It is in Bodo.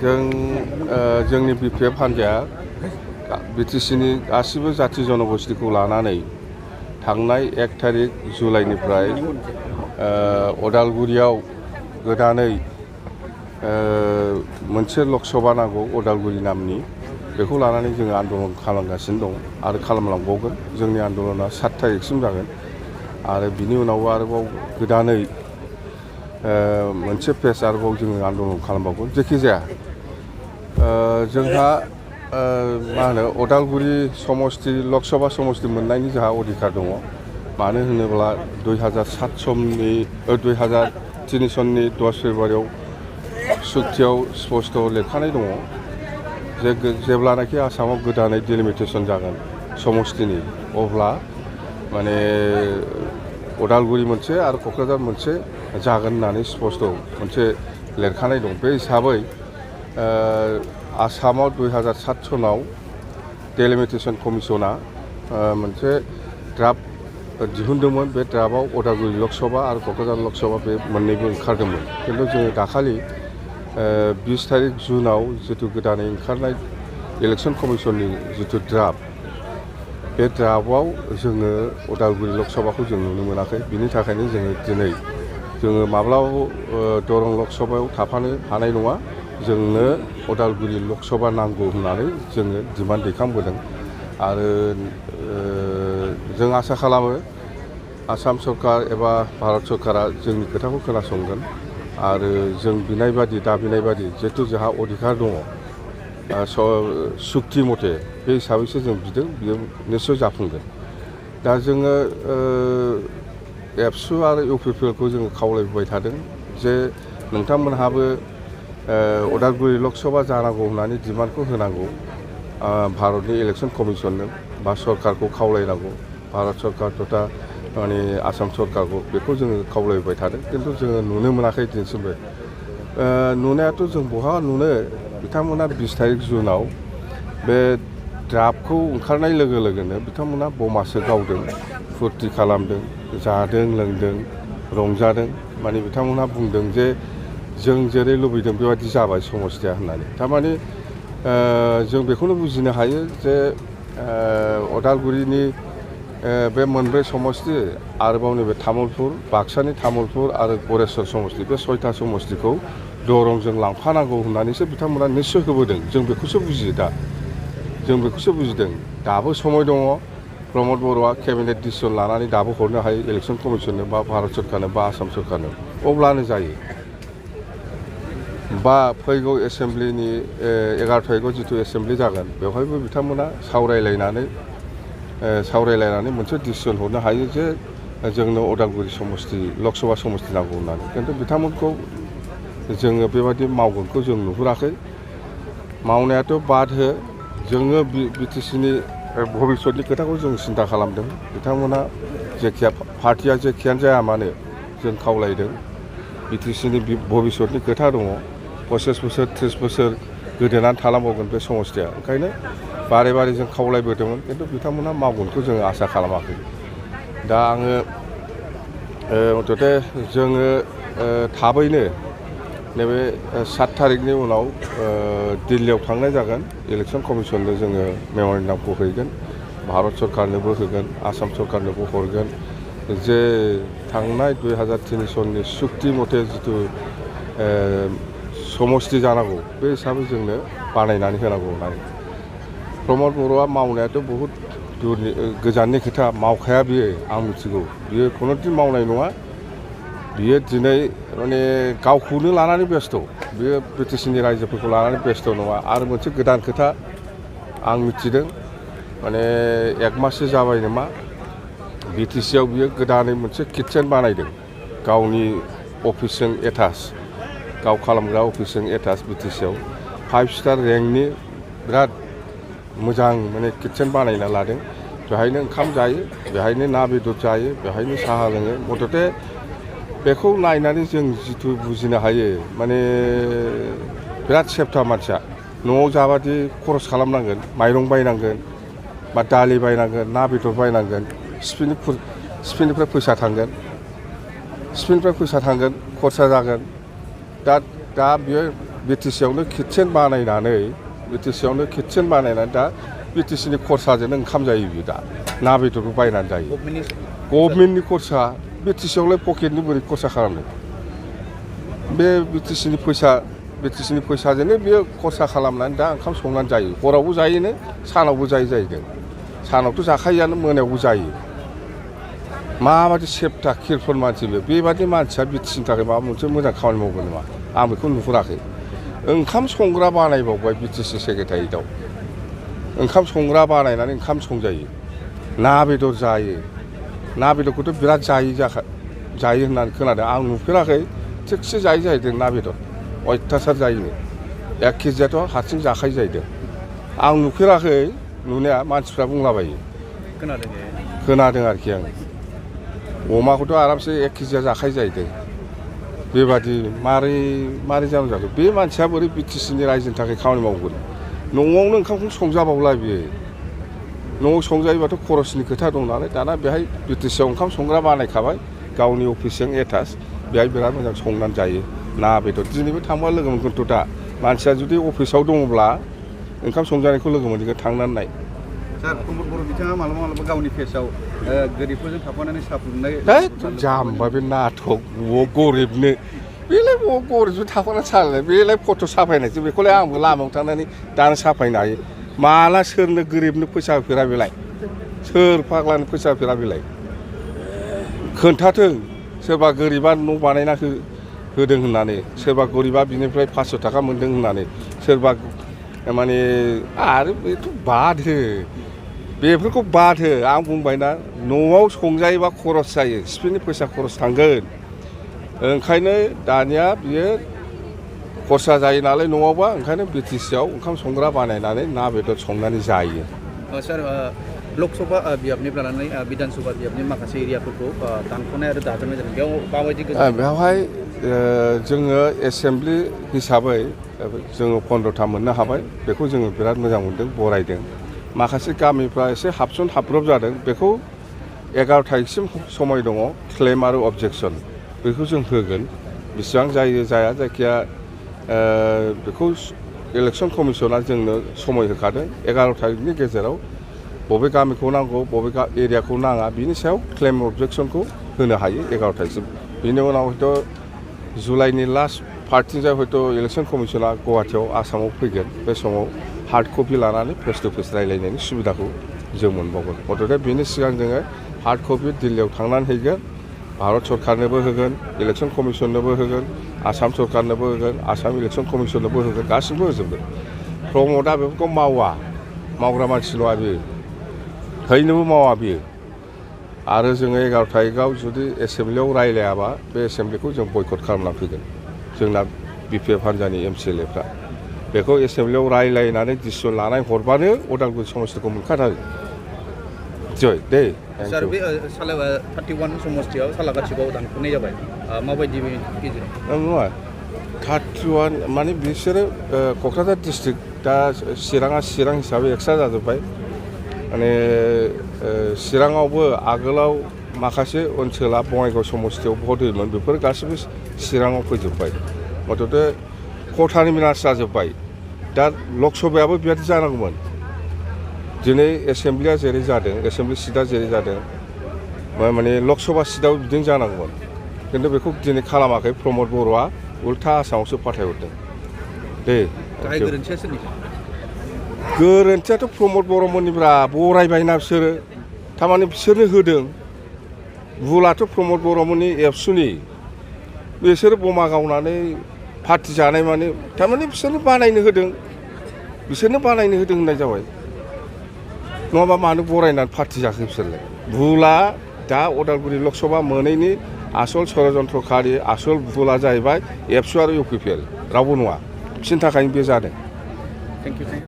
जोंनि BPF हान्जाया BTCनि गासिबो जाथि जनगोष्ठीखौ लानानै थांनाय 1 थारिख जुलाइनिफ्राय अदालगुरियाव गोदानै मोनसे लकसभा नांगौ अदालगुरि नामनि बेखौ लानानै जोङो आन्दलन खालामगासिनो दं आरो खालामलांबावगोन। जोंनि आन्दलना 7 थारिखसिम जागोन आरो बिनि उनाव आरोबाव गोदानै मोनसे फेज आरोबाव जोङो आन्दलन खालामबावगोन। जेखिजाया जोंहा मा होनो अदालगुरि समस्ति लकसभा समस्ति मोननायनि जोंहा अधिकार दङ। मानो होनोब्ला 2003 सननि 10 फेब्रुवारियाव सुक्तियाव स्पष्ट लिरखानाय दङ जे जेब्लानाखि आसामाव गोदानै डिलिमिटेसन जागोन समस्तिनि अब्ला माने अदालगुरि मोनसे आरो क'क्राझार मोनसे जागोन होननानै स्पष्ट मोनसे लिरखानाय दं। बे हिसाबै आसामाव 2007 सनाव डिलिमिटेसन कमिसना मोनसे ड्राफ्ट दिहुनदोंमोन। बे ड्राफ्टआव अदालगुरि लकसभा आरो क'क्राझार लकसभा बे मोननैबो ओंखारदोंमोन। खिन्थु जोङो दाखालि 20 थारिख जुनाव जिथु गोदानै ओंखारनाय इलेक्सन कमिसननि जिथु ड्राफ्ट बे ड्राफ्टआव जोङो अदालगुरि लकसभाखौ जों नुनो मोनाखै। बिनि थाखायनो जोङो माब्लाबाबो दरं लकसभायाव थाफानो हानाय नङा। जोंनो अदालगुरि लकसभा नांगौ होननानै जोङो डिमान्ड दैखांबोदों आरो जों आसा खालामो आसाम सरकार एबा भारत सरकारा जोंनि खोथाखौ खोनासंगोन आरो जों बिनाय बादि जिहेतु जोंहा अधिकार दङ सुक्ति मथे बे हिसाबैसो जों बिदों बियो निस्सय जाफुंगोन। दा जोङो एबसु आरो इउपिपिएलखौ जोङो खावलायबोबाय थादों जे नोंथांमोनहाबो अदालगुरि लकसभा जानांगौ होननानै डिमान्डखौ होनांगौ भारतनि इलेक्सन कमिसननो बा सरकारखौ खावलायनांगौ भारत सरकार तथा माने आसाम सरकारखौ बेखौ जोङो खावलायबाय थादों। खिन्थु जोङो नुनो मोनाखै दिनैसिमबो। नुनायाथ' जों बहा नुनो बिथांमोना 20 थारिख जुनाव बे ड्राफ्टखौ ओंखारनाय लोगो लोगोनो बिथांमोना बमासो गावदों फुरथि खालामदों जादों लोंदों रंजादों। माने बिथांमोना बुंदों जे जों जेरै लुबैदों बेबादि जाबाय समस्तिया होननानै। थारमाने जों बेखौनो बुजिनो हायो जे अदालगुरिनि बे मोनब्रै समस्ति आरोबाव नैबे तामुलपुर बाक्सानि तामुलपुर आरो गरेस्वर समस्ति बे 6था समस्तिखौ दरंजों लांफानांगौ होननानैसो बिथांमोना निस्सय होबोदों। जों बेखौसो बुजियो दा जों बेखौसो बुजिदों। दाबो समय दङ प्रमद बर'आ केबिनेट डिसिसन लानानै दाबो हरनो हायो इलेक्सन कमिसननो बा भारत सरकारनो बा आसाम सरकारनो अब्लानो जायो। बा फैगौ एसेम्ब्लिनि 11 थारिखआव जिथु एसेम्ब्लि जागोन बेवहायबो बिथांमोना सावरायलायनानै मोनसे डिसिसन हरनो हायो जे जोंनो अदालगुरि समस्ति लकसभा समस्ति नांगौ होननानै। खिन्थु बिथांमोनखौ जोङो बेबादि मावगोनखौ जों नुहुराखै। मावनायाथ' बाद हो जोङो BTCनि भबिसतनि खोथाखौ जों सिन्था खालामदों। बिथांमोना जेखिया पार्टिया जेखियानो जाया मानो जों खावलायदों BTCनि भबिसतनि खोथा दङ 25 बोसोर 30 बोसोर गोदोनानै थालांबावगोन बे समस्तिया। ओंखायनो बारे जों खावलायबोदोंमोन खिन्थु बिथांमोना मावगोनखौ जोङो आसा खालामाखै। दा आङो मथथे जोङो थाबैनो नैबे 7 थारिखनि उनाव दिल्लीयाव थांनाय जागोन इलेक्सन कमिसननो जोङो मेम'रेन्डामखौ हैगोन भारत सरकारनोबो होगोन आसाम सरकारनोबो हरगोन जे थांनाय 2003 सननि सुक्ति मथे जिथु समस्ति जानांगौ बे हिसाबै जोंनो बानायनानै होनांगौ होननानै। प्रमद बर'आ मावनायाथ' बहुद गोजाननि खोथा मावखाया बियो आं मिथिगौ। बियो खुनुदिन मावनाय नङा। बियो दिनै माने गावखौनो लानानै बेस्थ'। बियो BTCनि रायजोफोरखौ लानानै बेस्थ' नङा। आरो मोनसे गोदान खोथा आं मिथिदों माने 1 माससो जाबाय नामा BTCआव बियो गोदानै मोनसे किटचेन बानायदों गावनि अफिसजों एटाच गाव खालामग्रा अफिसजों एटाच BTCआव 5 स्टार रेंकनि बिराद मोजां माने किटचेन बानायना लादों। बेहायनो ओंखाम जायो बेहायनो ना बेदर जायो बेहायनो साहा लोङो। मथथे बेखौ नायनानै जों जिथु बुजिनो हायो माने बिराद सेफथा मानसिया न'आव जाबादि खरस खालामनांगोन माइरं बायनांगोन बा दालि बायनांगोन ना बेदर बायनांगोन स्पिनिफ्राय फैसा थांगोन खरसा जागोन। दा बियो बिटिसियावनो किटचेन बानायनानै दा बिटिसिनि खरसाजोंनो ओंखाम जायो बियो दा ना बेदरखौ बायनानै जायो गभर्नमेन्टनि खरसा बिटिसियावलाय पकेटनि बोरै खरसा खालामनो बे बिटिसिनि फैसाजोंनो बियो खरसा खालामनानै दा ओंखाम संनानै जायो हरावबो जायोनो सानावबो जायो जाहैदों सानावथ' जाखायोआनो मोनायावबो जायो माबादि सेप्टा किरफोर मानसि बेबादि मानसिया बिटिसिनि थाखाय माबा मोनसे मोजां खामानि मावगोन नामा आं बेखौ नुहुराखै ओंखाम संग्रा बानायबावबाय बिटिसि सेक्रेटारियेटआव ओंखाम संग्रा बानायनानै ओंखाम संजायो ना बेदर जायो ना बेदरखौथ' बिराद जायो होननानै खोनादों आं नुफेराखै थिगसे जायो जाहैदों ना बेदर अयथासार जायोनो 1 केजियाथ' हारसिं जाखायो जाहैदों आं नुफेराखै नुनाया मानसिफ्रा बुंलाबायो खोनादों आरोखि आं अमाखौथ' आरामसे 1 केजिया जाखायो जाहैदों बेबादि मारै जानो जाखो बे मानसिया बोरै बिटिसिनि रायजोनि थाखाय खामानि मावगोन न'आवनो ओंखामखौ संजाबावला बियो न'आव संजायोबाथ' खरसनि खोथा दं नालाय दाना बेहाय बिटिसिआव ओंखाम संग्रा बानायखाबाय गावनि अफिसजों एटाच बेहाय बिराद मोजां संनानै जायो ना बेदर दिनैबो थांबा लोगो मोनगोनथ' दा मानसिया जुदि अफिसाव दङब्ला ओंखाम संजानायखौ लोगो मोनगोन थांनानै नाय सार प्रमद बर' बिथाङा मालाबा गावनि फेसआव गोरिबफोरजों थाफानानै साहा फुदुंनाय जाम्बा बे नाटक गरिबनो बेलाय गरिबजों थाफानानै सालायनाय बेलाय फट' साफायनायसो बेखौलाय आंबो लामायाव थांनानै दानो साफायनो हायो माला सोरनो गोरिबनो फैसा होफेरा बेलाय सोर फाग्लानो फैसा होफेरा बेलाय खोन्थाथों सोरबा गोरिबा न' बानायना होदों होननानै सोरबा गरिबा बिनिफ्राय 500 थाखा मोन्दों होननानै सोरबा माने आरो बेथ' बाद हो बेफोरखौ बाद हो आं बुंबायना न'आव संजायोबा खरस जायो सिपिनि फैसा खरस थांगोन ओंखायनो दानिया बियो खरसा जायो नालाय न'आवबा ओंखायनो बिटिसिआव ओंखाम संग्रा बानायनानै ना बेदर संनानै जायो सार लकसभा बियाबनिफ्राय लानानै बिधान सभा बियाबनि माखासे एरियाफोरखौ दानख'नाय आरो दाजाबनाय जादों बेयाव माबायदि बेवहाय जोङो एसेम्ब्लि हिसाबै जोङो 15था मोननो हाबाय बेखौ जोङो बिराद मोजां मोनदों बरायदों माखासे गामिफ्रा एसे हाबब्रब जादों बेखौ 11 तारिखसिम समय दङ क्लेम आरो अबजेक्सन बेखौ जों होगोन बेसेबां जायो जाया जायखिया बेखौ इलेक्सन कमिसना जोंनो समय होखादों 11 तारिखनि गेजेराव बबे गामिखौ नांगौ बबे एरियाखौ नाङा बिनि सायाव क्लेम अबजेक्सनखौ होनो हायो 11 तारिखसिम बिनि उनाव हयथ' जुलाइनि लास्ट पार्टनिफ्राय हयथ' इलेक्सन कमिसना गुवाहाटियाव आसामाव फैगोन बे समाव हार्ड कपि लानानै फेस टु फेस रायलायनायनि सुबिदाखौ जों मोनबावगोन हयथ' बेनि सिगां जोङो हार्ड कपि दिल्लीयाव थांनानै हैगोन भारत सरकारनोबो होगोन इलेक्सन कमिसननोबो होगोन आसाम सरकारनोबो होगोन आसाम इलेक्सन कमिसननोबो होगोन गासिबो होजोबगोन प्रमदआ बेफोरखौ मावग्रा मानसि नङा बियो हैनोबो मावा बियो आरो जोङो 11 तारिखआव जुदि एसेम्ब्लियाव रायलायाबा बे एसेम्ब्लिखौ जों बयकट खालामना फैगोन जोंना बिपिएफ हान्जानि MCLAफ्रा बेखौ एसेम्ब्लियाव रायलायनानै डिसिसन लानाय हरबानो उदालगुरि समस्तिखौ मोनखाथारो जय दे सार बे 31 समस्तियाव सालाकाथिखौ दानख'नाय जाबाय माबायदि गेजेराव नङा 31 माने बिसोरो क'क्राझार डिस्ट्रिक्ट दा चिरां हिसाबै एक्सट्रा जाजोब्बाय माने चिराङावबो आगोलाव माखासे ओनसोला बङाइगाव समस्तियाव भट होयोमोन बेफोर गासिबो चिराङाव फैजोब्बाय मथ'थे खथानि मिनास जाजोब्बाय दा लकसभायाबो बेबायदि जानांगौमोन दिनै एसेम्ब्लिया जेरै जादों एसेम्ब्लि सिटआ जेरै जादों माने लकसभा सिटआव बिदिनो जानांगौमोन खिन्थु बेखौ दिनै खालामाखै प्रमद बर'आ उल्था आसामावसो फाथायहरदों दे गोरोन्थियाथ' प्रमद बर'मोननिब्रा बरायबायना बिसोरो थारमाने बिसोरनो होदों भुलाथ' प्रमद बर'मोननि एबसुनि बिसोरो बमा गावनानै पार्टि जानाय माने थारमाने बिसोरनो बानायनो होदों होननाय जाबाय नङाबा मानो बरायनानै पार्टि जाखो बिसोरलाय भुला दा उदालगुरि लकसभा मोनैनि आसल षड़यन्त्रखारि आसल भुला जाहैबाय एबसु आरो UPPL रावबो नङा बिसोरनि थाखायनो बे जादों